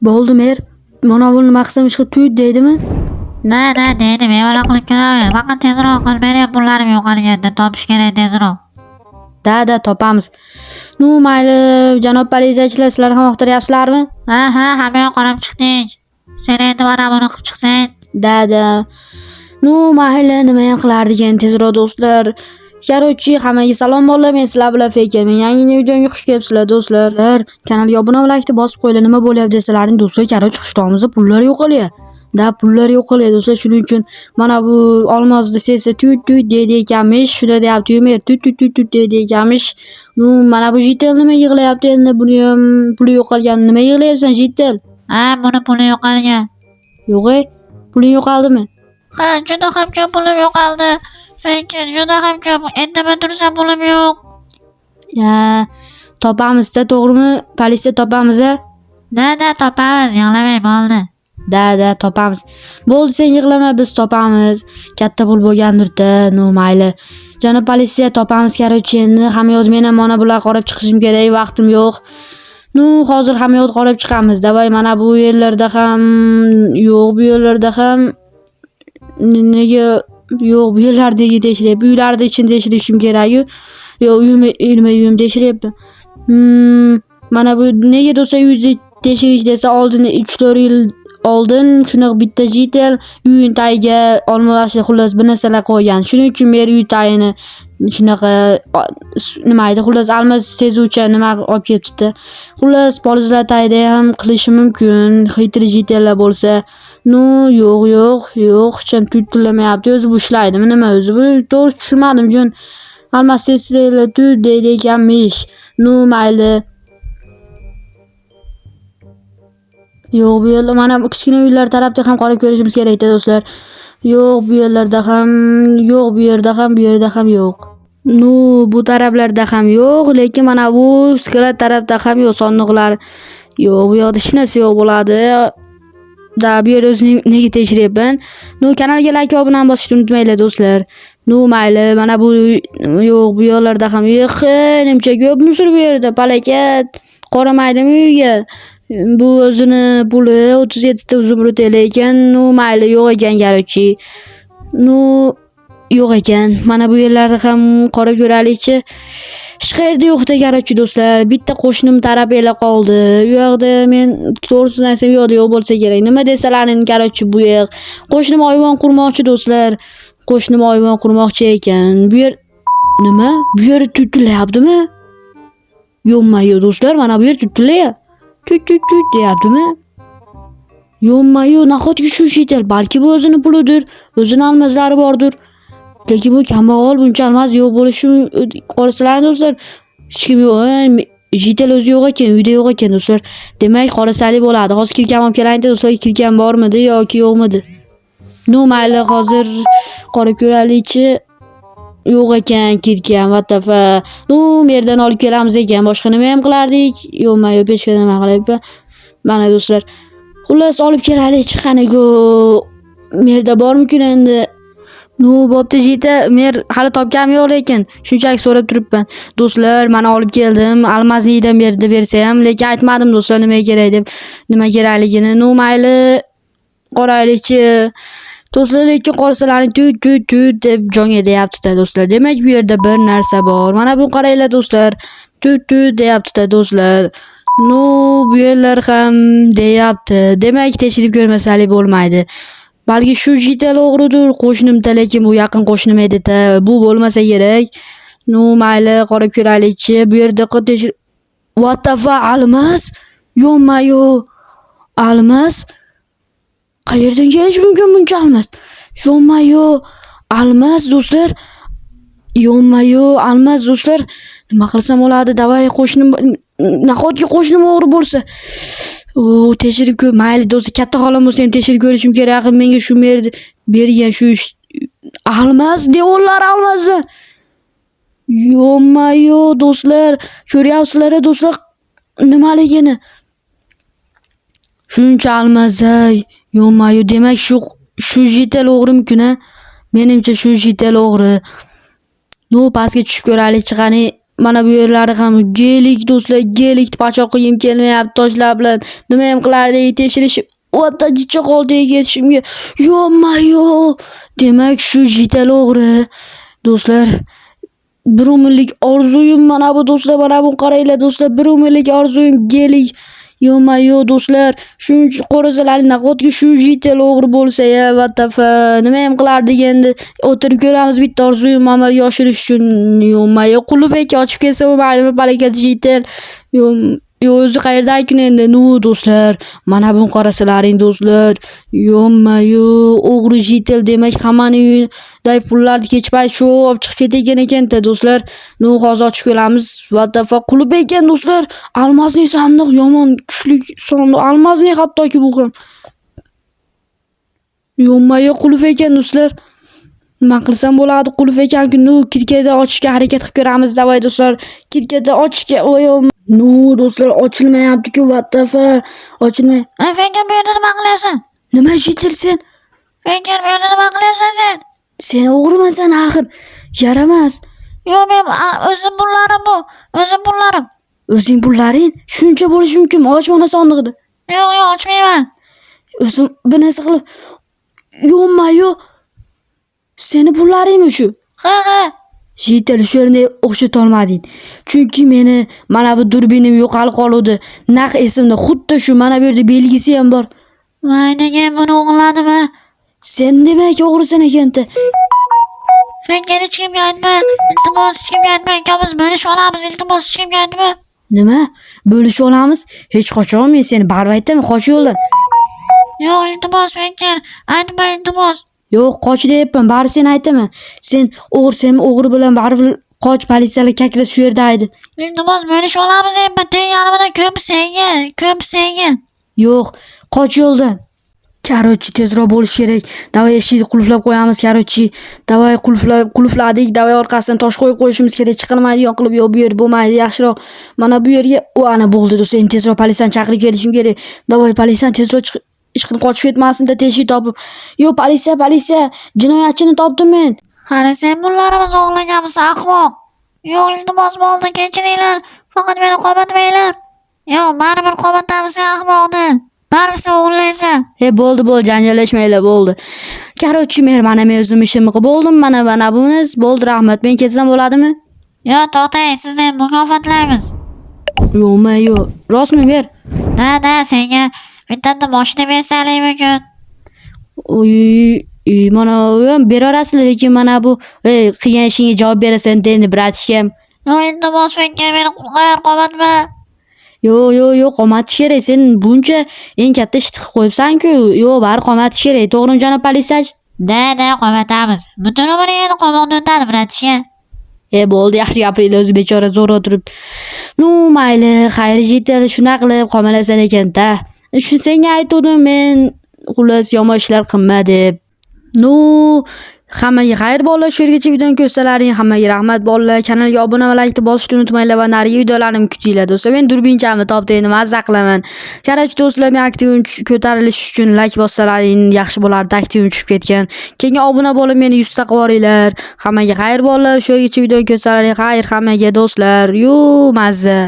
Bo'ldi mer. Mana bu nima qilsam ishga tut deydimi? Na na deydi, bemalol qilib kelaver. Faqat tezroq qil, meni ham pullarim yo'qolganda topish kerak tezroq. Da da topamiz. Nu mayli, janob politsiyachilar, sizlar ham axtaryapsizlarmi? Ha ha, hamma yoq qarab chiqdik. Sen endi mana buni qilib chiqsang. Da da. Nu mayli, nima ham qilardik endi tezroq do'stlar. Короче, hammaga salom bolalar, men sizlar bilan Faker. Men yangi videomga xush kelibsizlar do'stlar. Kanalga obuna va laykni bosib qo'yinglar. Nima bo'lyapti desalaring do'stlar, короче, qishlog'imizda pullar yo'qolyapti. Da pullar yo'qolyapti do'stlar, shuning uchun mana bu olmozni sesa tut tut deydi ekanmish. Shunda deyapti, Umer tut tut tut tut deydi ekanmish. Nu mana bu Jitel nima yig'layapti endi? Buni ham puli yo'qolgan. Nima yig'layapsan Jitel? Ha, buni puli yo'qolgan. Yo'q, ey, puling yo'qoldimi? Ha, juda ham ko'p pulim yo'qoldi. Faker, juda ham ko'p. Indamay tursa pulim yo'q. Ya, topamiz-da, to'g'rimi? Politsiya topamiz-a? Da da topamiz, yig'lamay bo'ldi. Da da topamiz. Bo'ldi, sen yig'lama, biz topamiz. Katta pul bo'lgandir-da, nu mayli. Janob politsiya topamiz, короче, endi hamma yoqda men ham mana bular qarab chiqishim kerak, vaqtim yo'q. Nu hozir hamma yoqda qarab chiqamiz. Давай, mana bu yerlarda ham yo'q, bu yerlarda ham nega yo'q, bu yerlardagi tekshiryapti. Uylarni ichini tekshirishim kerak-ku. Yo'q, uyimni nima uyim tekshiryapti. Mana bu nega do'stlar uyni tekshirish desa oldin 3-4 yil oldin shunaqa bitta jitel uyini tagiga olma xullas bir narsalar qo'ygan. Shuning uchun men uy tagini shunaqa nima edi xullas almaz sezuvchi nima olib kelibdi. Xullas polizlar tagida ham qilishi mumkin. Xitri jitellar bo'lsa. Nu yo'q yo'q yo'q, hech ham tutillamayapti. O'zi bu ishlaydimi nima o'zi bu? To'g'ri tushunmadim jun. Almaz sezuvchilar tut deydi ekanmish. Nu mayli. Yo'q, bu yerda mana bu kichkina uylar tarafda ham qarab ko'rishimiz kerak-da do'stlar. Yo'q, bu yerlarda ham yo'q, bu yerda ham, bu yerda ham yo'q. Nu, bu taraflarda ham yo'q, lekin mana bu sklad tarafda ham yo'q sondiqlar. Yo'q, bu yoqda hech narsa yo'q bo'ladi. Da, bu yerda o'zini nega tekshiryapman? Nu, kanalga like va obuna bosishni unutmanglar do'stlar. Nu, mayli, mana bu yo'q, bu yerlarda ham yo'q, nimcha ko'p musor bu yerda, palakat qaramaydimi uyga? Bu o'zini puli 37 ta zumrud lekin nu mayli yo'q ekan короче. Nu yo'q ekan. Mana bu yerlarda ham qarab ko'raylikchi. Hech qayerda yo'q-da короче do'stlar. Bitta qo'shnim taraf ela qoldi. U yoqda men to'g'risini aytsam u yoqda yo'q bo'lsa kerak. Nima desalaring короче bu yer. Qo'shnim ayvon qurmoqchi do'stlar. Qo'shnim ayvon qurmoqchi ekan. Bu yer nima? Bu yer tutilyaptimi? Yo'qma yo'q do'stlar, mana bu yer tutilyapti. Tut tut tut deyaptimi? Yo'qma yo'q, nahotki shu shitel? Balki bu o'zini pulidir, o'zini almazlari bordir. Lekin bu kambag'al buncha almaz yo'q bo'lishi qolasalar do'stlar. Hech kim yo'q. Jitel o'zi yo'q ekan, uyda yo'q ekan do'stlar. Demak, qolasalik bo'ladi. Hozir kirkam olib kelaylik do'stlar, kirkam bormidi yoki yo'qmidi? Nu mayli, hozir qarab ko'raylikchi. Yo'q ekan kirkam, what the fuck. Nu, merdan olib kelamiz ekan. Boshqa nima ham qilardik? Yo'qma, yo'q, pechka nima qilyapman. Mana do'stlar. Xullas olib kelaylik, qaniku. Merda bormikin endi? Nu, bo'pti jita, mer hali topganim yo'q lekin shunchaki so'rab turibman. Do'stlar, mana olib keldim. Almaziydan berdi bersa ham, lekin aytmadim do'stlar nima kerak deb, nima kerakligini. Nu mayli, qaraylikchi. Do'stlar, lekin qolasalaring tut tut tut deb jonga deyapti-da do'stlar. Demak, bu yerda bir narsa bor. Mana buni qaranglar do'stlar. Tut tut deyapti-da do'stlar. Nu, bu yerlar ham deyapti. Demak, tekshirib ko'rmasalik bo'lmaydi. Balki shu jitel o'g'ridir, qo'shnimda, lekin bu yaqin qo'shnim edi-da. Bu bo'lmasa kerak. Nu, mayli, qarab ko'raylikchi. Bu yerda tekshir. What the fuck, almaz? Yo'qma yo'q. Almaz? Qayerdan kelishi mumkin buncha almaz? Yo'qma yo'q. Almaz do'stlar. Yo'qma yo'q, almaz do'stlar. Nima qilsam bo'ladi? Davay qo'shnim, nahotki qo'shnim o'g'ri bo'lsa? U tekshirib ko'r, mayli do'stlar, katta xolam bo'lsa ham tekshirib ko'rishim kerak. Axir menga shu bergan shu ish almaz, devorlar almazdan. Yo'qma yo'q do'stlar, ko'ryapsizlar do'stlar nimaligini. Shuncha almaz, ay, yo'qma yo'q, demak shu jitel o'g'rimikin a? Menimcha shu jitel o'g'ri. Nu pastga tushib ko'raylik, qani. Mana bu yerlari ham gelik do'stlar, gelik pachoq qilgim kelmayapti toshlar bilan. Nima ham qilardik tekshirish. O'ta jicha qoldi ketishimga. Yo-mayo! Demak, shu jital o'g'ri. Do'stlar, bir umrlik orzuyim mana bu do'stlar, mana bu qaranglar do'stlar, bir umrlik orzuyim gelik. Yo-mayo do'stlar, shuncha qo'rasalar nahotki shu jital o'g'ri bo'lsa-ya, what the fuck. Nima ham qilardik endi? O'tirib ko'ramiz bitta orzuyim amalga oshirish uchun. Yo-mayo, Qulubek ochib kelsa bo'lmaydimi palakat jital. Yo, yo o'zi qayerda ekan endi? Nu do'stlar, mana buni qarasalaring do'stlar. Yo-mayo, o'g'ri jital demak hammani uyidagi pullarni kech payt shu olib chiqib ketayotgan ekan-da do'stlar. Nu hozir ochib ko'ramiz. What the fuck, qulf ekan do'stlar. Алмазный sandiq, yomon kuchli sandiq, алмазный hattoki bu ham. Yo-mayo, qulf ekan do'stlar. Nima qilsam bo'ladi? Qulf ekan-ku. Nu кирка da ochishga harakat qilib ko'ramiz. Давай do'stlar, кирка da ochishga. Voy, nu do'stlar, ochilmayapti-ku. What the fuck? Ochilmay. Ey Fenkar, bu yerda nima qilyapsan? Nima jital sen? Fenkar, bu yerda nima qilyapsan sen? Sen o'g'rimasan axir. Yaramas. Yo'q, men o'zim pullarim bu. O'zim pullarim. O'zing pullaring shuncha bo'lishi mumkinmi? Och mana sandiqni. Yo'q, yo'q, ochmayman. O'zim bir narsa qilib. Yo'q-mayo. Seni pullaringmi shu? Ha, ha. Jital shu yerda o'xshatolmading. Chunki meni mana bu durbinim yo'qolib qoluvdi. Naq esimda, xuddi shu mana bu yerda belgisi ham bor. Voy, nega buni o'g'irladim ha? Sen demak o'g'risan ekan-da. Fenkar, hech kimga aytma. Iltimos, hech kimga aytma. Ikkovimiz bo'lish olamiz. Iltimos, hech kimga aytma. Nima? Bo'lisha olamiz? Hech qachon men seni baribir aytaman, qoch yo'ldan. Yo'q, iltimos, Fenkar, aytma, iltimos. Yo'q, qoch deyapman, baribir seni aytaman. Sen o'g'ri, sen o'g'ri bilan baribir qoch, politsiyalar как раз shu yerda edi. Iltimos, bo'lish olamiz deyapman. Teng yarmidan ko'p senga, ko'p senga. Yo'q, qoch yo'ldan. Короче, tezroq bo'lish kerak. Давай eshikni qulflab qo'yamiz, короче. Давай qulflab, qulfladik. Давай orqasidan tosh qo'yib qo'yishimiz kerak. Chiqilmaydigan qilib. Yo'q, bu yer bo'lmaydi, yaxshiroq. Mana bu yerga, u ana bo'ldi do'stlar. Endi tezroq politsiyani chaqirib kelishim kerak. Давай politsiyani tezroq chiqib ishqilib qochib ketmasin-da teshik topib. Yo'q, politsiya, politsiya, jinoyatchini topdim men. Hali sen pullarimizni o'g'irlaganmisan, ahmoq. Yo'q, iltimos bo'ldi, kechiringlar. Faqat meni qomatmanglar. Yo'q, baribir qomatamiz sen ahmoqni. Baribir sen o'g'irlaysan. E bo'ldi, bo'ldi, janjallashmanglar, bo'ldi. Короче, men mana men o'zim ishimni qilib bo'ldim. Mana bunisi bo'ldi, rahmat. Men ketsam bo'ladimi? Yo'q, to'xtang, sizni mukofotlaymiz. Yo'qmi, yo'q. Rostmi, ber? Da, da, senga bittada moshina bersalik bugun. Uy, mana beraverasizlar, lekin mana bu ey, qilgan ishingga javob berasan endi, братишка m. Yo'q, iltimos, Fenkar, meni qutqar, qomatma. Yo'q, yo'q, yo'q, qomatish kerak. Sen buncha eng katta ishni qilib qo'yibsan-ku. Yo'q, baribir qomatish kerak. To'g'rimi, janob politsiyachi? Da, da, qomatamiz. Butun umr endi qamoqda o'tadi, братишка. E bo'ldi, yaxshi gapiringlar, o'zi bechora zo'r o'tirib. Nu, mayli, xayr jital, shunaqa qilib qomalasan ekan-da. Shu senga aytuvdim men, xullas yomon ishlar qilma deb. Nu, hammaga xayr bolalar, shu yergacha videoni ko'rsalaring, hammaga rahmat bolalar. Kanalga obuna va laykni bosishni unutmanglar va narigi videolarimni kutinglar do'stlar. Men durbinchamni topdim, endi mazza qilaman. Короче do'stlar, men aktivim ko'tarilishi uchun layk bossalaring yaxshi bo'lardi, aktivim tushib ketgan. Keyin obuna bo'lib meni 100 ta qilib yuboringlar. Hammaga xayr bolalar, shu yergacha videoni ko'rsalaring, xayr hammaga do'stlar. Yu mazza.